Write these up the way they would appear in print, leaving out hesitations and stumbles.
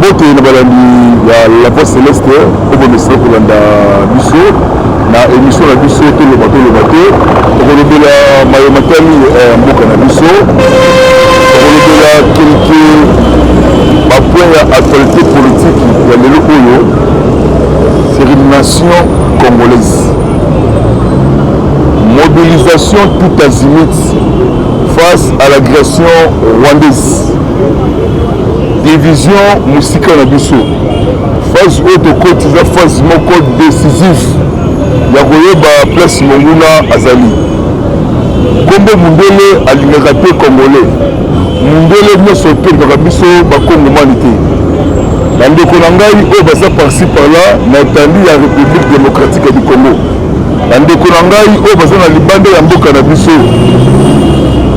Mbote na balandi ya La Voix Celeste oyo bomesana kolanda biso na émission na biso Toloba Toloba Te. Tokolobela maye matali eh, mboka na biso, tokolobela quelque bapoint ya actualité politique ya lelo oyo sur une nation congolaise. Mobilisation tout azimut face à l'agression rwandaise. Division mosika na biso. Phase oyo tokoti eza phase moko décisive ya koyeba place monguna azali. Kombo mundele alingaka te congolais. Mundele nyonso te alingaka biso bakongomani te. Bandeko na ngai oyo baza par-ci par-là na etandi ya République démocratique du Congo. Bandeko na ngai oyo baza na libanda ya mboka na biso,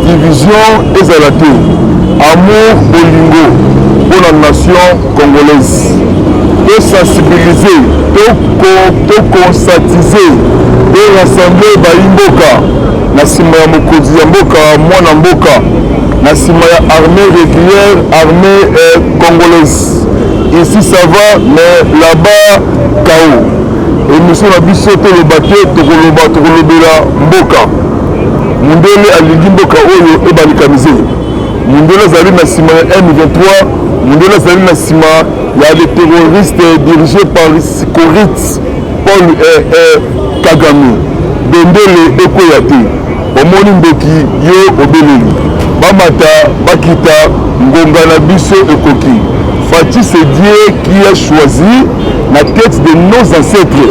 division ezala te, amour bolingo mpo na nation congolaise. To sensibiliser, to conscientiser, to rassembler bayi mboka na nsima ya mokonzi ya mboka, mwana mboka, na nsima ya armée régulière, armée congolaise. Ici ça va, mais là-bas chaos. Emission na biso Toloba Te, tokoloba, tokolobela mboka. Mundele alingi mboka oyo ebalkanize. Mundele azali na nsima ya M23, mundele azali na nsima ya les terroristes dirigés par Sikorit Paul Kagame. Bendele ekweya te. Omoni ndoki yo obeleli. Bamata bakita ngonga na biso ekoki. Fatshi c'est Dieu qui a choisi la tête de nos ancêtres.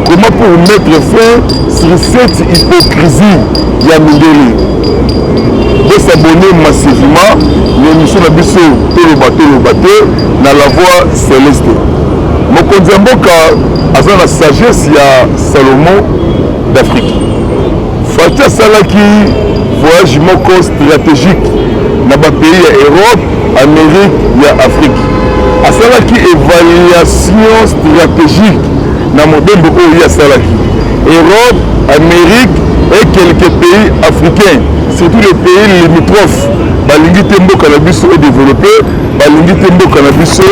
Comment pour mettre fin sur cette hypocrisie ya mindele? Bosabonner massivement na émission na biso Toloba Toloba Te na La Voix Céleste. Mokonzi ya mboka aza na sagesse ya Salomon d'Afrique. Fatshi asalaki voyage moko stratégique na bapays ya Europe, Amérique, ya Afrique. Asalaki évaluation stratégique na mobembo oyo ye asalaki. Europe, Amérique et quelques pays africains, surtout les pays limitrophes, balingi te mboka na biso edéveloppe, balingi te mboka na biso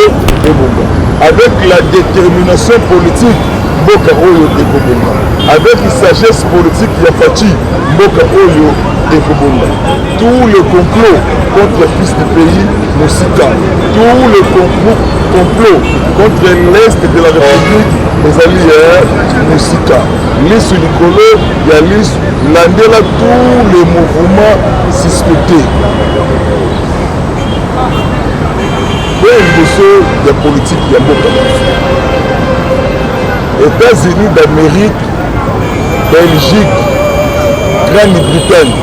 ebonga. Avec la détermination politique, mboka oyo ekobonga. Avec sagesse politique ya Fatshi, mboka oyo ekobonga. Tous les complots contre le fils du pays mosika, tous les complots contre l'Est de la République ezali mosika. Lisu likolo ya lisu, landela tous les mouvements suspectés. Oyo liboso ya politike ya mboka na biso, États-Unis d'Amérique, Belgique, Grande-Bretagne,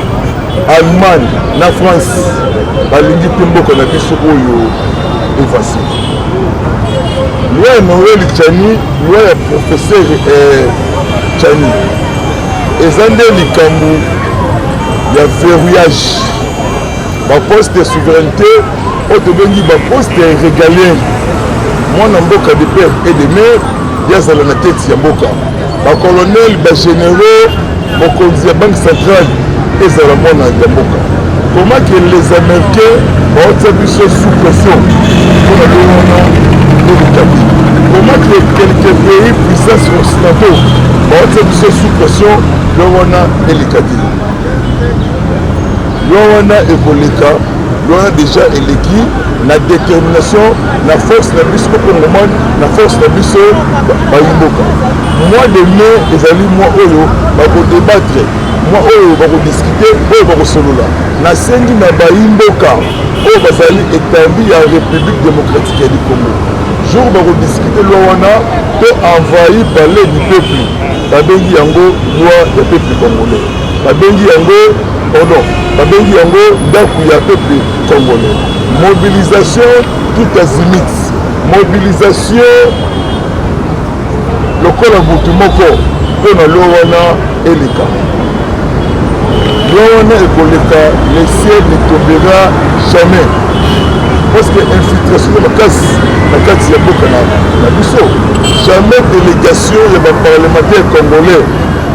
Allemagne na France balingi te mboka na biso oyo evasi. Loi ya Noël Tshiani, loi ya professeur Tshiani eza nde likambo ya verrouillage baposte ya souveraineté oyo tobengi baposte régalien. Mwana mboka de père et de mère ye azala na tête ya mboka, bacolonel, bagénéraux, mokonzi ya banque centrale ezala mwana ya mboka. Comment que les Américains baotia biso sous pression mpona loi wana eleka te? Comment que quelques pays puissance occidentaux baotia biso sous pression, loi wana eleka te? Loi wana ekoleka, loi wana déjà eleki na détermination, na force na biso bakongomane, na force na biso bayimboka. Mois de mai ezali mois oyo bakodébattre, mois oyo bakodiscute, oyo bakosolola. Nasengi na bayimboka oyo bazali étendue ya République démocratique ya du Congo, jour bakodiscute loi wana, to envahi palais du peuple. Babengi yango loi ya peuple congolais, babengi yango, pardon, babengi yango ndako ya peuple congolais. Mobilisation tout azimut, mobilisation lokola motu moko mpo na loi wana eleka. Loi wana ekoleka, le ciel ne tombera jamais, parce que infiltration eza makasi na kati ya mboka na biso. Jamais délégation ya baparlementaire congolais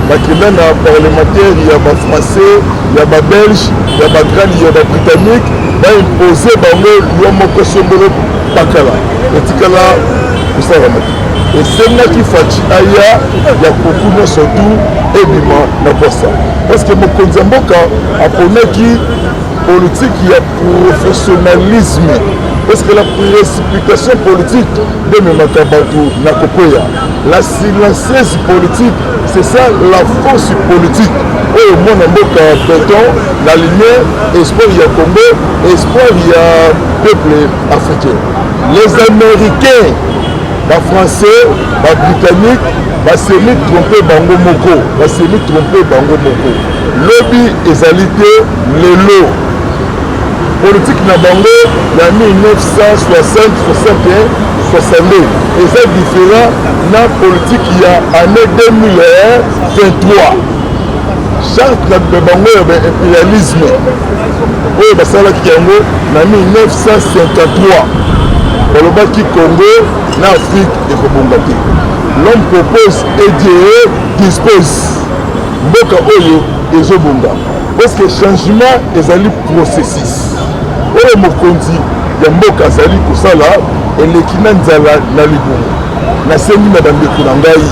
bakenda na parlementaire ya bafrançais, ya babelge, ya bagrande, ya babritannique, baimpose bango loi moko songolo. Pakala etikala kosalama te. Esengaki Fatshi aya ya koku nyonso tu ebima na posa, parce que mokonzi ya mboka aponaki politique ya professionnalisme, parce que la précipitation politique nde ememaka bato na kokweya. La silencieuse politique, c'est ça la force politique oyo mwana mboka beton na lumière, espoir ya Congo, espoir ya peuple africain. Les Américains, Bafrançais, Babritannique basemi trompe bango moko, basemi trompe bango moko. Lobi ezali te lelo. Politique na bango ya 1960, 61, 62 eza différent na politique ya année 2023. Charte na bango ya baimpérialisme oyo basalaki yango na 1953, balobaki Congo na Afrique ekobonga te. L'homme propose et Dieu dispose. Mboka oyo ezobonga parce que changement ezali processus oyo mokonzi ya mboka azali kosala, eleki na nzala na libumu. Nasengi na bandeko na ngai,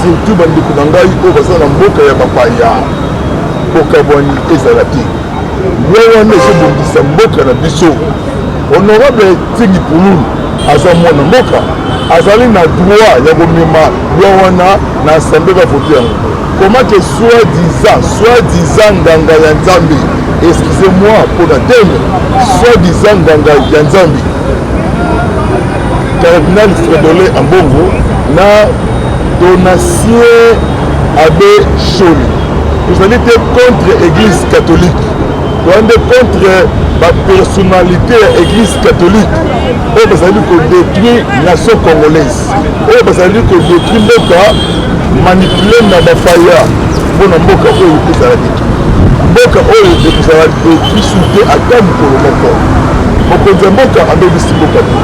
surtout bandeko na ngai oyo baza na mboka ya bapaya, bokabwani ezala te. Loi wana ezobongisa mboka na biso. Honorable Nsingi Pululu aza mwana mboka, azali na droit ya komema loi wana na assemblée, bavote yango. Comment que soi-disant nganga ya Nzambe, excusez-moi mpona terme, soi-disant nganga ya Nzambe cardinal Fridolin Ambongo na Donatien abbé Shole, tozali te contre Église catholique, toza nde contre bapersonnalité ya Église catholique oyo bazali kodétruire nation congolaise, oyo bazali kodétruire mboka, manipule na bafaya mpona mboka oyo ezala détruit. Mboka oyo ekozala détruit su te ata mokolo moko. Mokonzi ya mboka abebisi mboka te.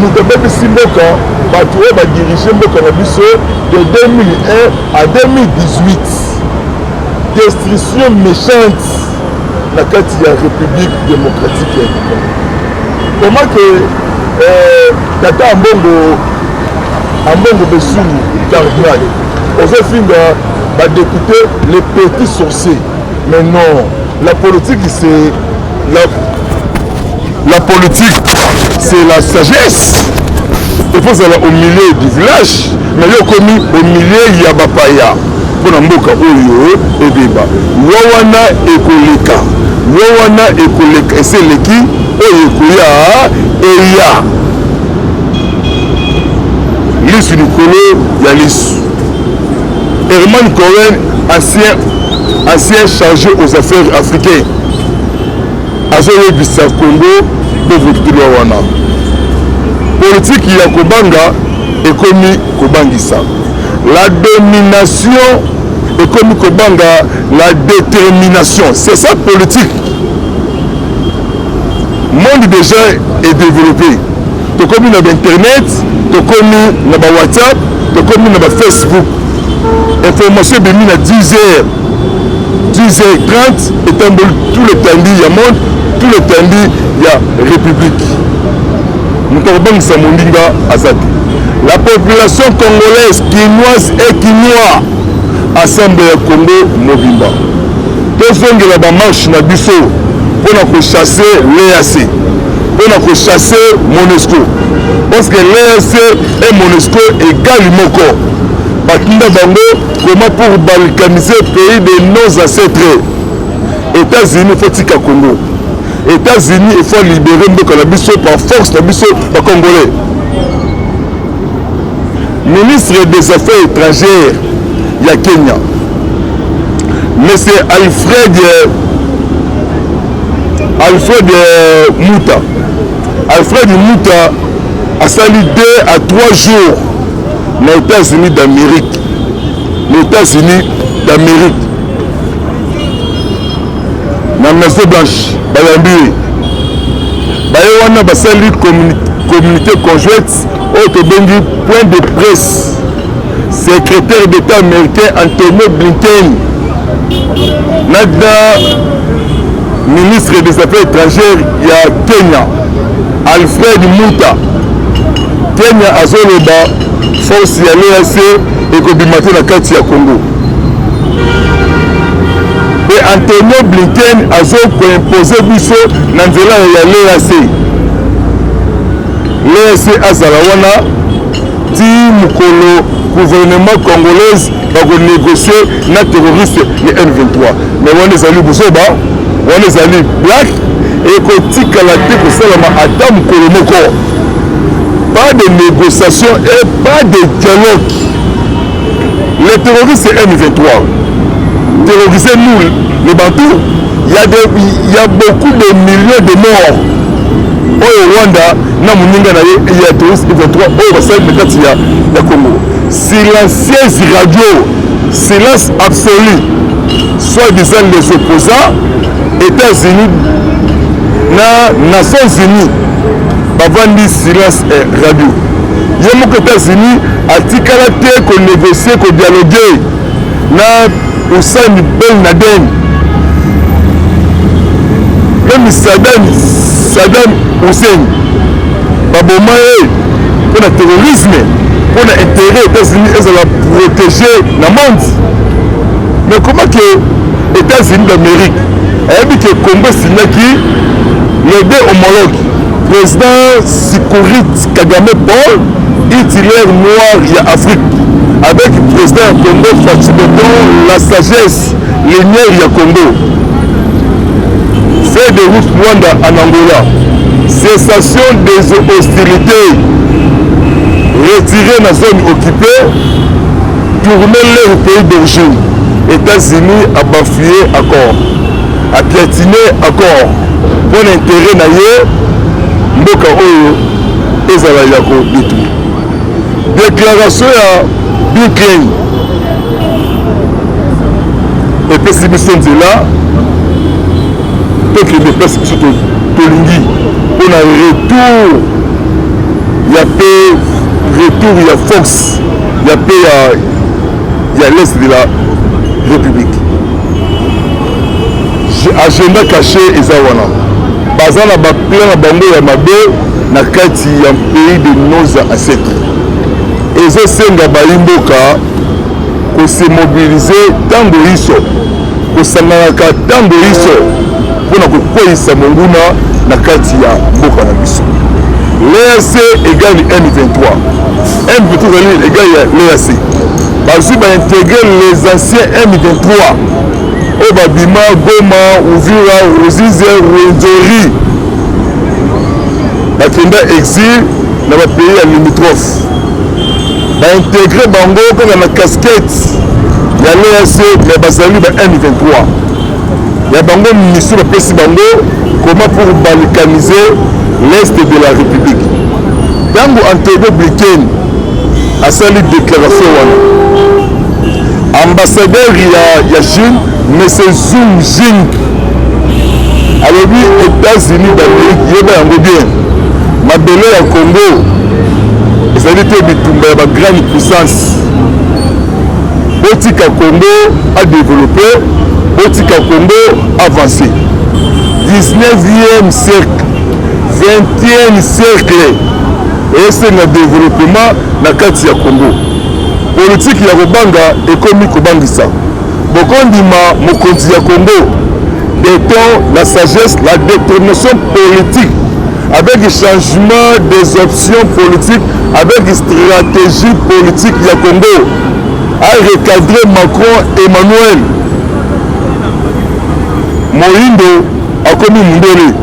Moto abebisi mboka, bato oyo badirige mboka na biso de 2001 à 2018, destruction méchante na kati ya République démocratique ya Congo. Comment que tata Ambongo, Ambongo Besungu cardinal, ozofinga badéputé les petits sorciers? Mais non, la politique, c'est la politique, c'est la sagesse. Il faut ozala au milieu du village, mais yo okomi au milieu ya bapaya mpona mboka oyo ebeba. Loi wana ekoleka, loi wana ekoleka, esi eleki, oyo ekoya eya lisu likolo ya lisu. Herman Cohen, ancien chargé aux affaires africaines, azoyebisa Congo bovote loi wana. Politike ya kobanga ekomi kobangisa, la domination ekomi kobanga la détermination. C'est ça politique. Monde déjà est développé, tokomi na bainternet, tokomi na bawhatsapp, tokomi na bafacebook. Information ebimi na 10 heures, 10 heures 30, etamboli tout l'étendue ya monde, tout l'étendue ya république. Moto akobangisa moninga aza te. La population congolaise, kinoise et kinois, ensemble ya Congo mobimba, tozongela bamarche na biso mpona kochasser l'EAC, mpona kochasser MONUSCO, parce que l'EAC et MONUSCO égale moko. Batinda bango comment? Pour balkaniser pays de nos ancêtres. États-Unis faut tika Congo. États-Unis, il faut libérer mboka na biso par force na biso bacongolais. Ministre des Affaires étrangères ya Kenya, monsieur Alfred Mutua, Alfred Mutua asali 2 à 3 jours na États-Unis d'Amérique, na États-Unis d'Amérique, na Maison Blanche. Bayambi ye, baye wana basali communauté conjointe oyo tobengi point de presse. Secrétaire d'État américain Antonio Blinken na ministre des Affaires étrangères ya Kenya. Alfred Muta. Kenya azoloba force ya l'EAC ekobima te na kati ya Congo. Mpe Antonio Blinken azokoimpose biso na nzela ya l'EAC. L'EAC azala wana ti mokolo gouvernement congolaise bakonegocie na terroriste ya M23. Mais wana ezali buzoba, wana ezali blague, ekotikala te kosalama ata mokolo moko. Pas de négociation et pas de dialogue. Les terroristes M23 terrorisez nous les Bantous. Il y a beaucoup de millions de morts oyo Rwanda na moninga na ye ya terroriste M23 oyo basali na kati ya Congo. Silencieuse radio, silence absolu. Soit-disant les opposants, États-Unis na Nations Unies bavandi silence radio. Ye moko États-Unis atikala te konégocier, kodialoguer na Hussein Ben Laden, même Saddam Hussein baboma ye mpona terrorisme, mpona intérêt États-Unis ezala protégé na monde. Mais comment que États-Unis d'Amérique ayebi ke Congo esignaki les deux homologues, président Sikurit Kagame Paul, Hitler noir ya Afrique, avec président ya Congo Fatshi Béton, la sagesse, lumière ya Congo. Fait de route Rwanda en Angola, cessation des hostilités, retiré na zone occupée, tourner leur pays d'origine. États-Unis a bafoué accord, a piétiné accord pour l'intérêt na ye mboka oyo ezala ya kodétruire. Déclaration ya Bill Clinton epesi biso nzela tokende place biso tolingi mpona retour ya paix, retour ya force ya paix ya l'est de la République. Agenda caché eza wana, baza na baplan na bango ya mabe na kati ya pays de nos ancêtres. Ezosenga bayimboka kose mobiliser ntango iso, kosanganaka ntango iso mpona kokweyisa monguna na kati ya mboka na biso. L'EAC égale M23, M23 ezali égale ya l'EAC. Bazwi baintégrer les anciens M23 oyo babima Goma, Uvira, Ruzizi, Rwenzori, bakenda exil na bapays ya limitrophe, baintégrer bango kaka na casquette ya l'EAC, mais bazali ba M23 ya bango. Mission bapesi bango comment pour balkaniser l'est de la République. Ntango Antonio Blinken asali déclaration wana, ambassadeur ya Chine, monsieur Zung Jing, alobi: États-Unis d'Amérique, yeba yango bien, mabele ya Congo ezali te bitumba ya bagrande puissance. Botika Congo adéveloppe, botika Congo avancé. 19e siècle, 20e siècle esenga développement na kati ya Congo. Politike ya kobanga ekomi kobangisa. Bokondima mokonzi ya Congo Béton, la sagesse, la détermination politique avec changement des options politiques, avec stratégie politique ya Congo a recadré Macron Emmanuel. Moyindo akomi mundele,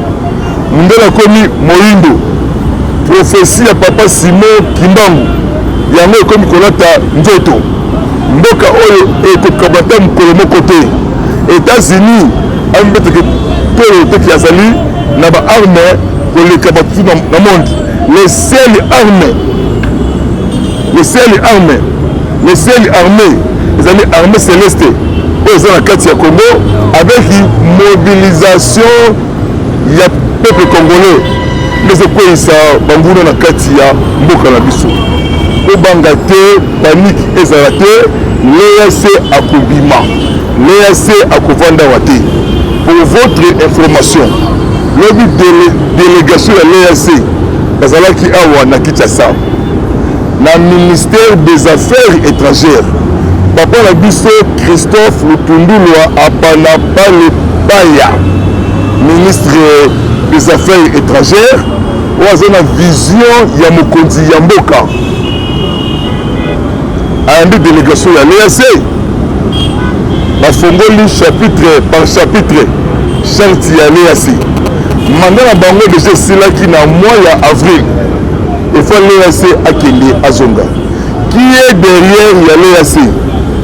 mundele akomi moyindo. Prophétie ya papa Simon Kimbangu yango ekomi kolata nzoto. Mboka oyo ekokaba ata mokolo moko te. États-Unis amibeteke tolo teki azali na baarme koleka bato na monde. Les seules armes, les seules armes, les seules armées ezali armée céleste oyo eza na kati ya Congo, avec mobilisation ya peuple congolais nde ezokweyisa banguna na kati ya mboka na biso. Kobanga te, panique ezala te. L'EAC akobima, l'EAC akovanda wa te. Pour votre information, Lobi délégation ya l'EAC bazalaki awa na Kinshasa na ministère des Affaires étrangères. Papa na biso Christophe Lutundulwa Apanapale Baya, ministre des Affaires étrangères, oyo aza na vision ya mokonzi ya mboka, ayambi délégation ya l'EAC. Bafongoli chapitre par chapitre charte ya l'EAC. Mandat na bango déjà esilaki na mois ya avril. Efa l'EAC akende azonga. Qui est derrière ya l'EAC?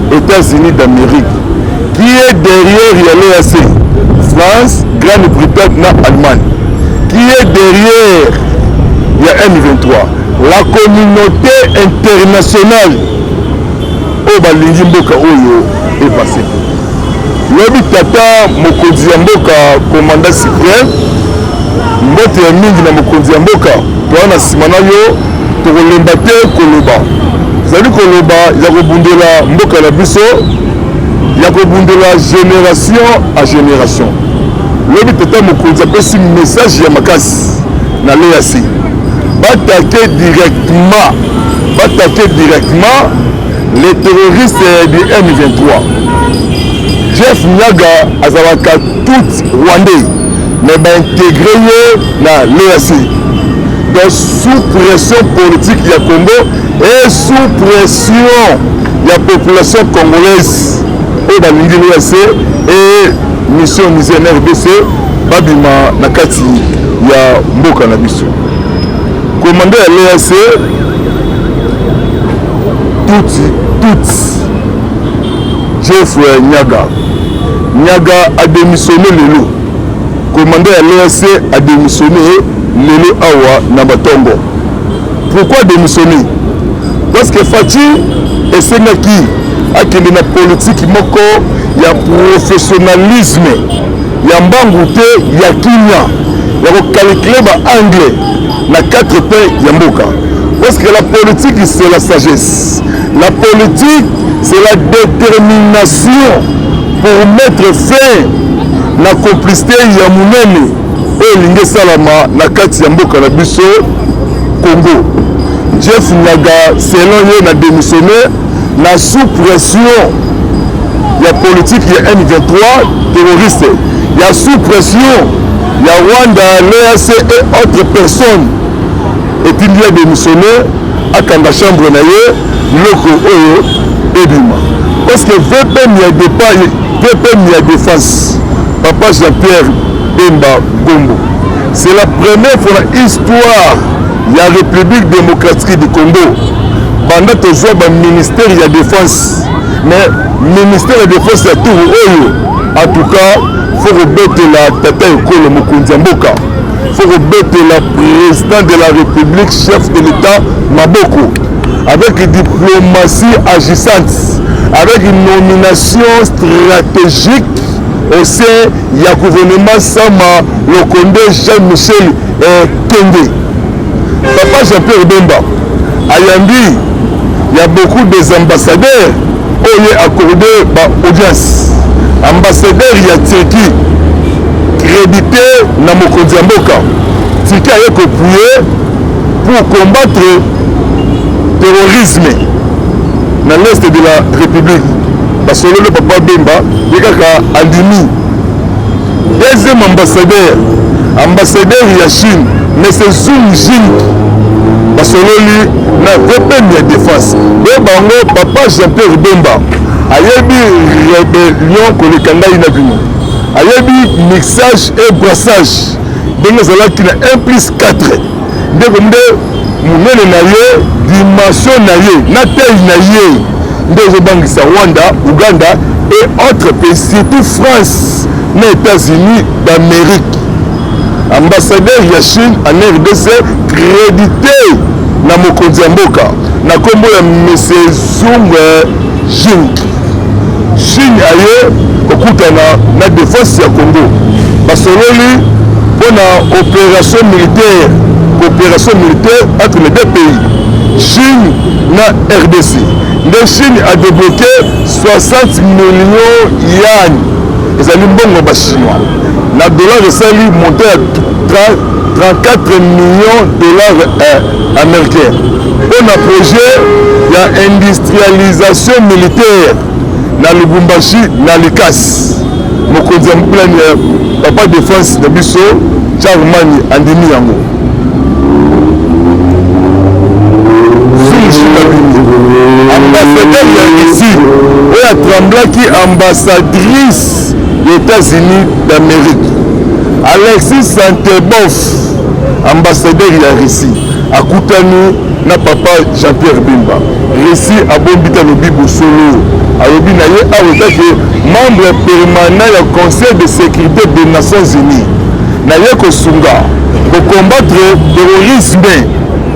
États-Unis d'Amérique. Qui est derrière ya l'EAC? France, Grande-Bretagne na Allemagne. Qui est derrière ya M23? La communauté internationale oyo balingi mboka oyo epase. Lobi tata mokonzi ya mboka, commandant suprême, mbote ya mingi na mokonzi ya mboka. Toza na nsima na yo, tokolemba te koloba. Tozali koloba ya kobundela mboka na biso, ya kobundela génération à génération. Lobi tata mokonzi apesi message ya makasi na l'EAC: baattaquer directement, baattaquer directement les terroristes du M23. Jeff Nyaga azalaka tutsi rwandais, mais baintégrer ye na l'EAC. Donc sous pression politique ya Congo et sous pression ya population congolaise oyo balingi l'EAC et mission onusienne RDC babima na kati ya mboka na biso. Commandant ya l'EAC tutsi Jeff Nyaga, Nyaga adémissionné lelo. Commandant ya l'EAC adémissionné lelo awa na batongo. Pourquoi démissionner? Parce que Fatshi esengaki akende na politique moko ya professionnalisme, ya mbangu te, ya kimia, ya kocalculer baangle na quatre coins ya mboka, parce que la politique, c'est la sagesse. La politique, c'est la détermination pour mettre fin na complicité ya monene oyo elingi esalama na kati ya mboka na biso Congo. Jeff Nyaga, selon ye, na démissionné na sous pression ya politique ya M23 terroriste, ya sous pression ya Rwanda, l'EAC et autres personnes etindi ya démissionné, akanga chambre na ye, biloko oyo ebima. Parce que VPM ya départ, VPM ya défense, papa Jean-Pierre Bemba Gombo, c'est la première fois na histoire ya République démocratique du Congo, banda tozwa baministère ya défense, mais ministère ya défense ya tour oyo, en tout cas faut kobetela tata ekolo mokonzi ya mboka, faut kobetela président de la République, chef de l'État maboko, avec diplomatie agissante, avec une nomination stratégique au sein ya gouvernement Sama Lokonde Jean-Michel Kenge. Papa Jean-Pierre Bemba ayambi ya beaucoup des ambassadeurs oyo accordé baaudience. Ambassadeur ya Turquie, crédité na mokonzi ya mboka, Turquie aye koappuyer pour combattre terrorisme na l'est de la République. Basololi, papa Bemba ye kaka andimi. Deuxième ambassadeur, ambassadeur ya Chine, monsieur Zung Jing, basololi na VPM ya défense. Mpe bango, papa Jean-Pierre Bemba ayebi rébellion koleka ngai na bino, ayebi mixage et brassage ndenge ezalaki na 1 plus 4, ndeko nde monene na ye, dimension na ye na taille na ye nde ezobangisa Rwanda, Uganda et autres pays, surtout France na États-Unis d'Amérique. Ambassadeur ya Chine en RDC, crédité na mokonzi ya mboka na nkombo ya monsieur Zung Jing. Chine aye kokutana na défense ya Congo, basololi mpona opération militaire, coopération militaire entre les deux pays, Chine na RDC. Nde Chine a débloqué 60 millions yuan. Ezali mbongo ba chinois. Na dollar esali montant ya 34 millions dollars eh, américains mpo na projet ya industrialisation militaire na Lubumbashi na Likasi. Mokonzi ya plan ya papa defense na biso Charmani andimi yango. Ambassadeur ya Russie oyo atremblaki ambassadrice ya États-Unis d'Amérique Alexis Santeboff, ambassadeur ya Russie, akutani na papa Jean-Pierre Bemba. Russie abombi te, alobi bosolo, alobi na ye awa etake membre permanent ya Conseil de sécurité des Nations Unies na ye kosunga kocombattre terrorisme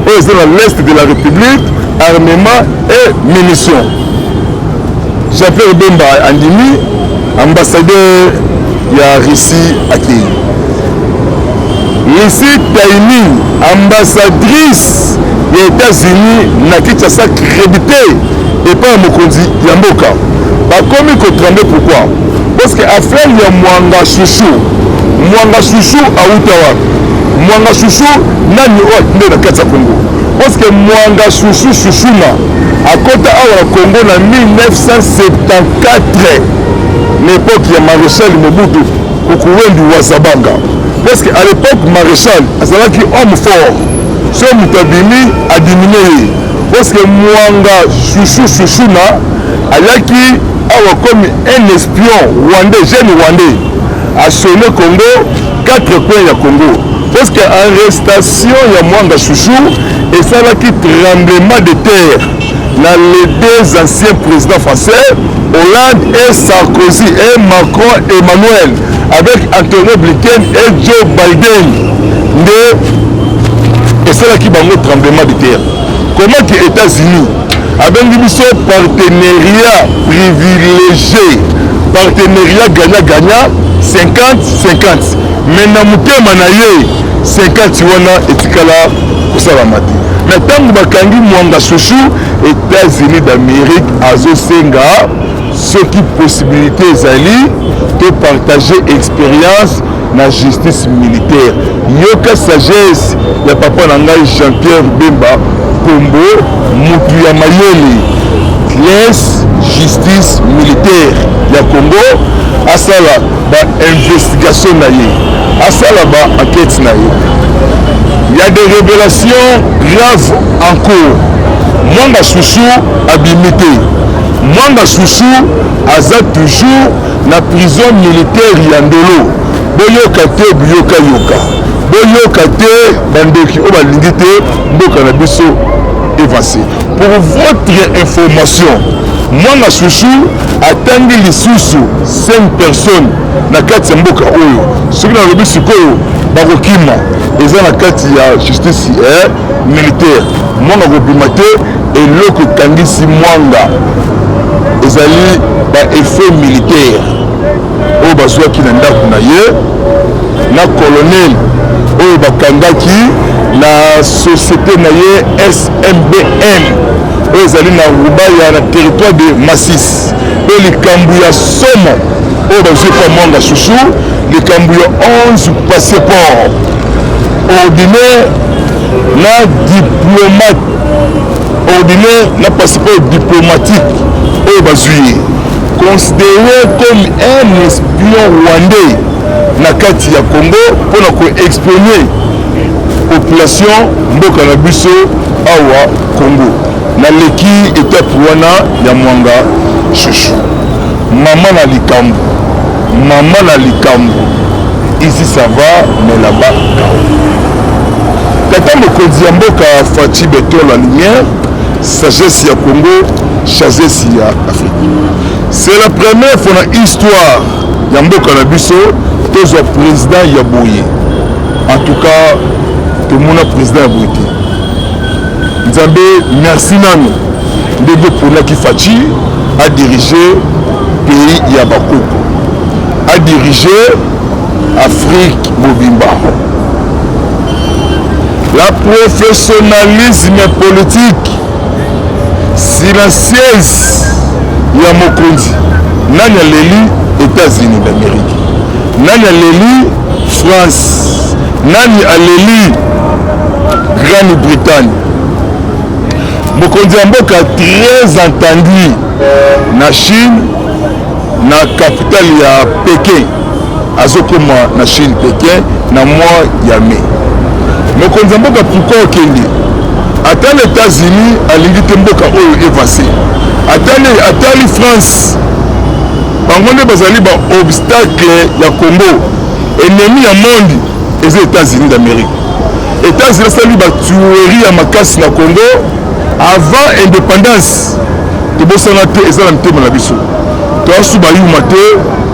oyo eza na l'est de la République, armement et munitions. Jean-Pierre Bemba andimi, ambassadeur ya Russie akei. Lucie Taimi, ambassadrice ya États-Unis na Kinshasa crédité epai ya mokonzi ya mboka, bakomi kotremble. Pourquoi? Parce que affaire ya Mwanga Chouchou, Mwanga Chouchou auta wapi? Mwanga Chouchou nani oyo atinde na kati ya Congo? Parce que Mwanga Chouchou Chouchouna akota awa na Congo na 1974, na époque ya maréchal Mobutu Kukuwendi Wazabanga. Parce que à l'époque maréchal azalaki homme fort, so moto abimi adimine ye. Parce que Mwanga Chouchou Chouchouna ayaki awa comme un espion rwandais, jeune rwandais, asonne Congo, quatre coins ya Congo. Parce que arrestation ya Mwanga Chouchou esalaki tremblement de terre na les deux anciens présidents français, Hollande et Sarkozy, et Macron Emmanuel, avec Antonio Blinken et Joe Biden, nde esalaki bango tremblement de terre. Comment que États-Unis abengi biso partenariat privilégié, partenariat gagnant-gagnant 50-50, mais na motema na ye 50 wana etikala kosalama te? Mais ntango bakangi Mwanga Chouchou, États-Unis d'Amérique azosenga soki possibilité ezali topartage expérience na justice militaire. Yoka sagesse ya papa na ngai Jean-Pierre Bemba Kombo, mutu ya mayele. Laisse justice militaire ya Congo asala bainvestigation na ye, asala baenquête na ye. Ya des révélations graves en cours. Mwanga Chouchou abimi te. Mwanga Chouchou aza toujours na prison militaire ya Ndolo. Boyoka te, biyokayoka, boyoka te bandoki oyo balingi te mboka na biso avance. Pour votre information, Mwanga Chouchou atangi lisusu 5 personnes na kati ya mboka oyo soki nalobi sikoyo bakokima. Eza na kati ya justice militaire. Mwanga kobima te. Eloko ekangisi Mwanga ezali baeffet militaire oyo bazwaki na ndako na ye na colonel oyo bakangaki na société na ye SMBM oyo ezali na Rubaya, na territoire de Masisi. Mpe likambo ya somo oyo bazwi epa Mwanga Chouchou, likambo ya 11 passeport ordinaire na diplomate ordinaire na passeport diplomatique oyo bazwi ye considéré comme un espion rwandais na kati ya Congo mpona koexprimer population mboka na biso awa Congo. Naleki etape wana ya Mwanga Chouchou. Mama na likambo, mama na likambo, ici ça va mais là-bas chaos. Tata mokonzi ya mboka Fatshi Béton, la lumière, sagesse ya Congo, sagesse ya Afrique. C'est la première fois na histoire ya mboka na biso tozwa président ya boye. En tout cas tomona président ya boye te. Nzambe merci nanu ndenge oponaki Fatshi adirige pays ya bakoko, adirige Afrique mobimba. La professionnalisme politique silencieuse ya mokonzi, nani aleli? États-Unis d'Amérique. Nani aleli? France. Nani aleli? Grande-Bretagne. Mokonzi ya mboka très entendu na Chine, na capitale ya Pékin. Azokoma na Chine Pékin na mois ya mai. Mokonzi ya mboka pourquoi okende? Ata na États-Unis alingi te mboka oyo evase. Atali France, bango nde bazali ba obstacle ya Congo. Ennemi ya monde eza États-Unis d'Amérique. États-Unis asali ba tuerie ya makasi na Congo avant indépendance. Tobosana te, eza na mitema na biso. Toasu bayuma te,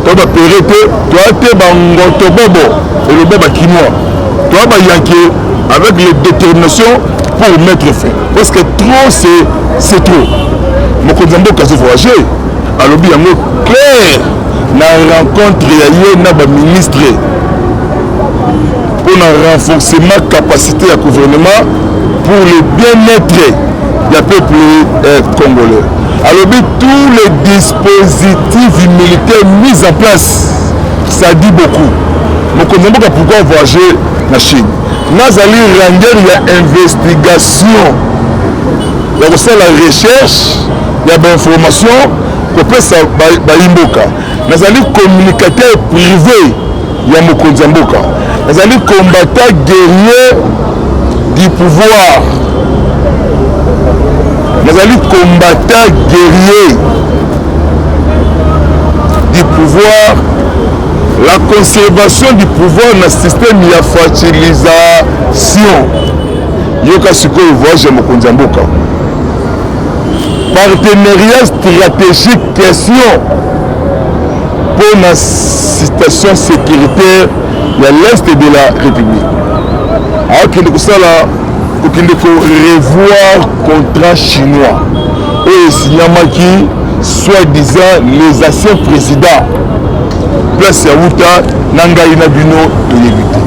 toa bapere te, toa te bangoto bobo eloba bakinois, toa bayanke avec les déterminations pour mettre fin, parce que trop c'est trop. Mokonzi ya mboka azo voyager, alobi yango clair na rencontre ya ye na baministre pour na renforcement capacité ya gouvernement pour le bien-être ya peuple congolais. Alobi tous les dispositifs militaires mis en place, ça dit beaucoup. Mokonzi ya mboka pourquoi voyager na Chine? Nazali rangeur ya investigation, ya kosala recherche ya bainformation kopesa bayimboka. Nazali communicateur privé ya mokonzi ya mboka. Nazali combattant guerrier du pouvoir. Nazali combattant guerrier du pouvoir. La conservation du pouvoir na système ya fertilisation. Yoka sikoyo voyage ya mokonzi ya mboka. Partenariat stratégique question pour la situation sécuritaire ya l'Est de la République. Akende kosala kokende ko revoir contrat chinois oyo esignamaki soi-disant les anciens présidents place ya wuta na ngai na bino toyebi te.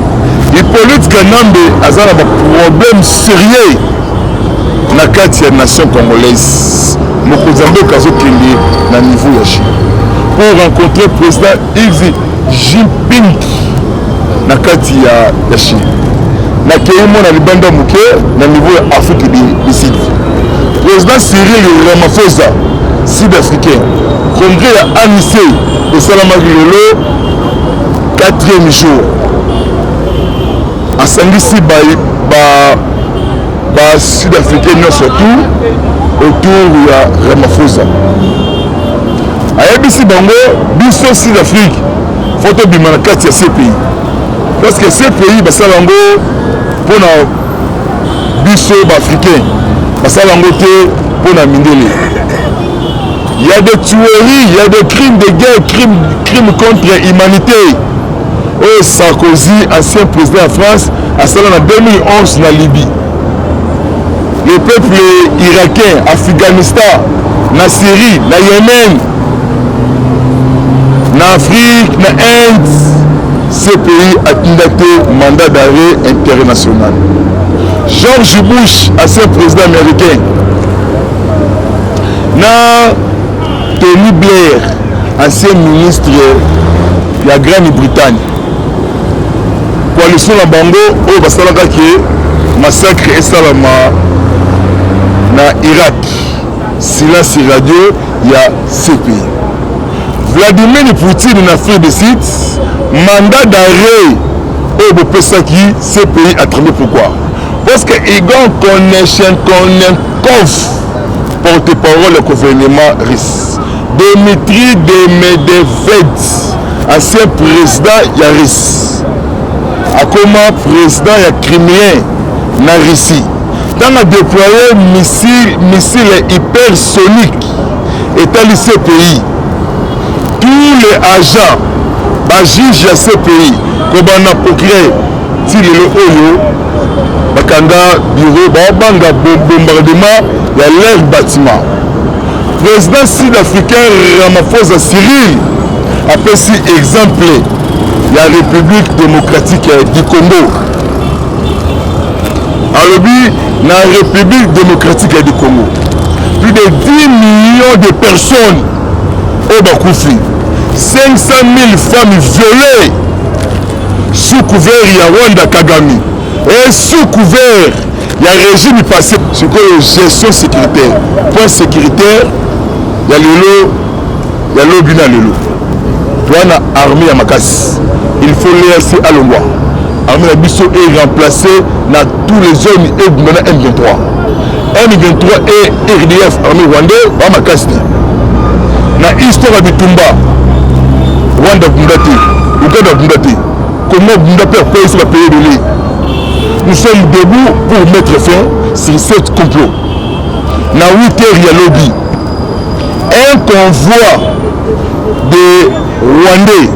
Hippolyte Kanambe aza na ba problème sérieux na kati ya nation congolaise. Mokonzi ya mboka azokende na niveau ya Chine pour rencontrer président Xi Jinping na kati ya Chine. Nakei mona libanda moke na niveau ya Afrique du Sud. Président Cyril Ramaphosa, sud-africain, congrès ya ANC esalamaki lelo 4e jour. Asangisi ba sud-africain nyonso tout autour ya Ramaphosa. Ayebisi bango biso Sud-Afrique faut tobima na kati ya CPI, parce que CPI basala yango mpona biso baafricain, basala yango te mpona mindele. Il y a des tueries, il y a des crimes de guerre, crimes contre l'humanité. Oyo Sarkozy, ancien président de France, asala na 2011 na Libye. Le peuple irakien, Afghanistan, na Syrie, na Yémen, na Afrique, na Inde, ce pays atinda te mandat d'arrêt international. George Bush, ancien président américain, na Tony Blair, ancien ministre ya Grande-Bretagne, coalition na bango oyo basalaka ke massacre esalama na Irak, silence radio ya CPI. Vladimir Poutine na Afrique du Sud, mandat d'arrêt oyo bopesaki CPI a tremblé. Pourquoi? Parce que Igor Konashenkov, porte-parole du gouvernement russe, Dmitri Medvedev, ancien président ya Russie, akoma président ya Crimée na Russie, ntango adéploye missile hypersonique etali CPI, tous les agents bajuge ya CPI kobanda procureur ti lelo oyo bakanga bureau, baobanga bombardement ya leur bâtiment. Président sud-africain Ramaphosa Cyril apesi exemple ya République démocratique du Congo. Alobi na République démocratique du Congo, plus de 10 millions de personnes oyo bakufi. 500 000 femmes violées sous couvert ya Rwanda Kagame et sous couvert ya régime passé. Sikoyo gestion sécuritaire, point sécuritaire ya lelo ya lobi na lelo, toa na armée ya makasi. Il faut l'EAC alongwa, armée na biso est remplacée na tous les zones ebunda na M23. M23 et RDF, armée rwandais, ba makasi te na histoire ya bitumba. Rwanda bunda te, Uganda bunda te, Congo bunda mpe akweyisi bapays ebele. Nous sommes debout pour mettre fin sur cette complot. Na 8 heures ya lobi, un convoi de Rwandais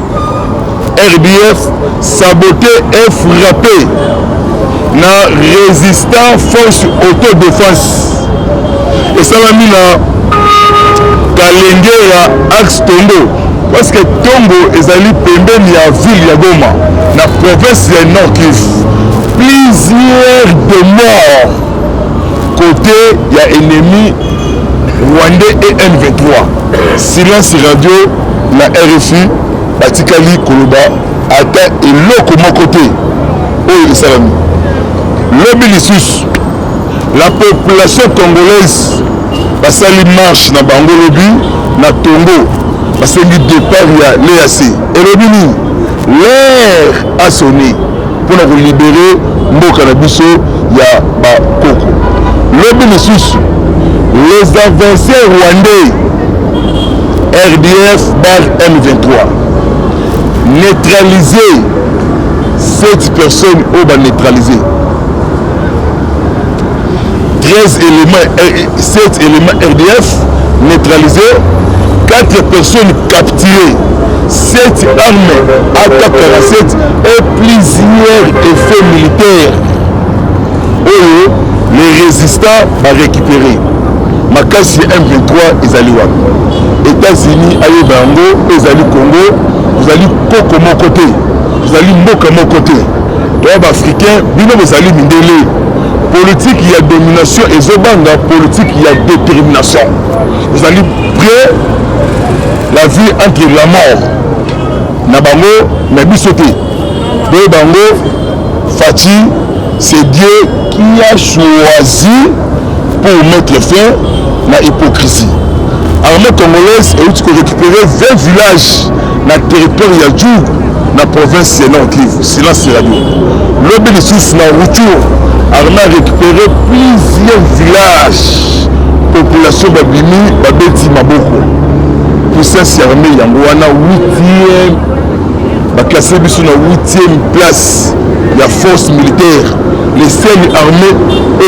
RDF saboté et frappé na résistant force autodéfense. Esalami na Kalengera, axe Tongo, parce que Tongo ezali pembeni ya ville ya Goma na province ya Nord Kivu. Plusieurs de morts côté ya ennemi rwandais et M23. Silence radio na RFI, batikali koloba ata eloko moko te oyo esalami lobi. Lisusu, la population congolaise basali marche na bango lobi na Tongo, basengi départ ya l'EAC. Elobi nini? L'heure a sonné mpona kolibérer mboka na biso ya bakoko. Lobi lisusu, les avancées rwandais RDF bar M23 neutraliser 7 personnes oyo baneutraliser 13 éléments, 7 éléments RDF neutralisés, 4 personnes capturées, 7 armes AK-47 et plusieurs effets militaires oyo les résistants barécupéré. Makasi ya M23 ezali wapi? États-Unis ayeba yango, ezali Congo. Tozali koko moko te, tozali mboka moko te, toya baafricain, bino bozali mindele. Politique ya domination ezobanga politique ya détermination. Ezali près la vie entre la mort na bango, na biso te. Boyeba yango, Fatshi, c'est Dieu qui a choisi pour mettre fin na hypocrisie. Armée congolaise euti korécupérer 20 villages na territoire ya Djugu na province ya Nord Kivu. Silence radio. Lobi lisusu na Rutshuru, armée a récupéré plusieurs villages, population babimi, babeti maboko. Puissance ya armée yango wana. 8e, baclasse biso na 8e place ya force militaire. Les seules armées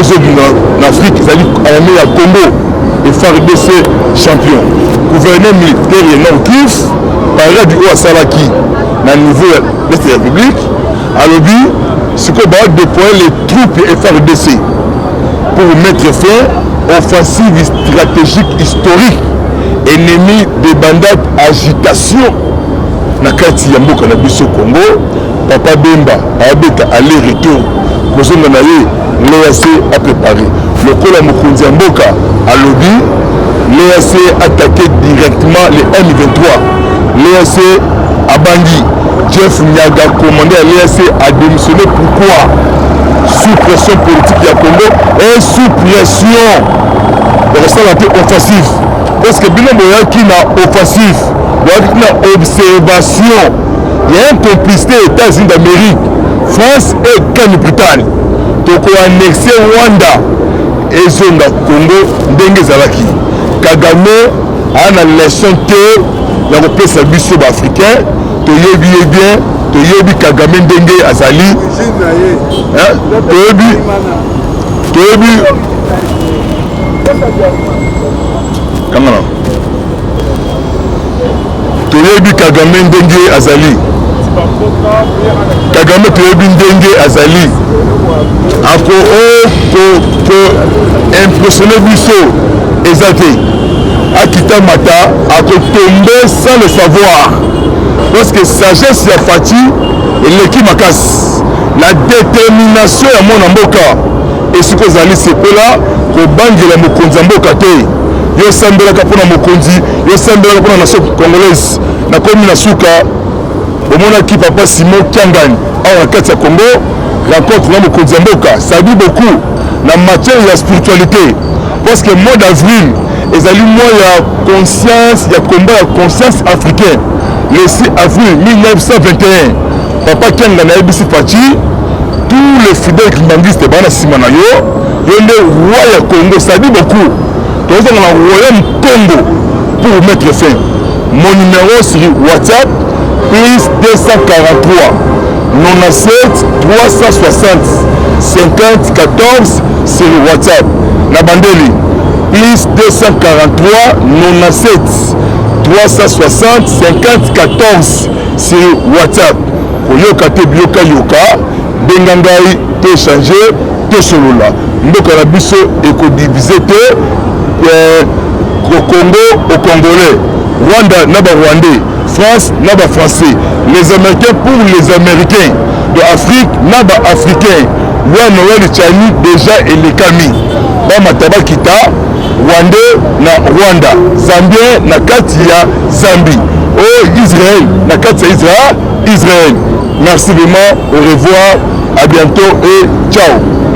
ezobima na Afrique ezali armée ya Congo et FARDC champion. Gouverneur militaire ya Nord Kivu, parade oyo asalaki na niveau ya l'Est ya République, alobi sikoyo badéployer les troupes FARDC pour mettre fin offensive stratégique historique. Ennemi de bandat agitation na kati ya mboka na biso Congo. Papa Bemba abeta aller retour, kozonga na ye, l'EAC a préparé. Lokola mokonzi ya mboka alobi l'EAC attaqué directement le M23, l'EAC abangi. Jeff Nyaga, commandant ya l'EAC, a démissionné. Pourquoi? Sous pression politique ya Congo et sous pression ya kosala te offensive, parce que bino boyaki na offensive, boyaki na observation ya incomplicité. États-Unis d'Amérique, France et Grande-Bretagne, tokoannexe Rwanda, ezonga Congo ndenge ezalaki. Kagame aa na leçon te ya kopesa biso baafricain. Toyebi ye bien, toyebi Kagame ndenge azali, toyebi, toyebi kangana, toyebi Kagame ndenge azali. Kagame, toyebi ndenge azali, ako ko impressionne biso eza te. Akita mata, akotombe sans le savoir, parce que sagesse ya Fatshi eleki makasi. La détermination ya mwana mboka, esika ozali, sepela, kobangela mokonzi ya mboka te. Yo sambelaka mpo na mokonzi, yo sambelaka mpo na nation congolaise. Nakomi na suka, bomonaki papa Simon Kiangani awa na kati ya Congo, rencontre na mokonzi ya mboka. Ça dit beaucoup na matière ya spiritualité, parce que mois d'avril ezali mois ya conscience, ya combat ya conscience africain. Le 6 avril 1921, papa Kiangani ayebisi Fatshi, tous les fidèles kimbanguistes baa na nsima na yo, yo nde roi ya Congo. Ça dit beaucoup. Tozonga na royaume Congo pour mettre fin. Mon numéro sur WhatsApp, plus 243 97 360 50 14 sur WhatsApp. Na bandeli, plus 243 97 360 50 14 sur WhatsApp. Koyoka te biyoka yoka, benga ngai to échanger, tosolola. Mboka na biso ekodivise te. Congo au Congolais, Rwanda na ba Rwandais, France na ba Français, les Américains pour les Américains, de Afrique na ba Africains. Loi Noël Tshiani déjà elekami, bamata bakita, Rwandais na Rwanda, Zambien na kati ya Zambie, o Israël na kati ya Israël. Israël. Merci vraiment, au revoir, à bientôt et ciao.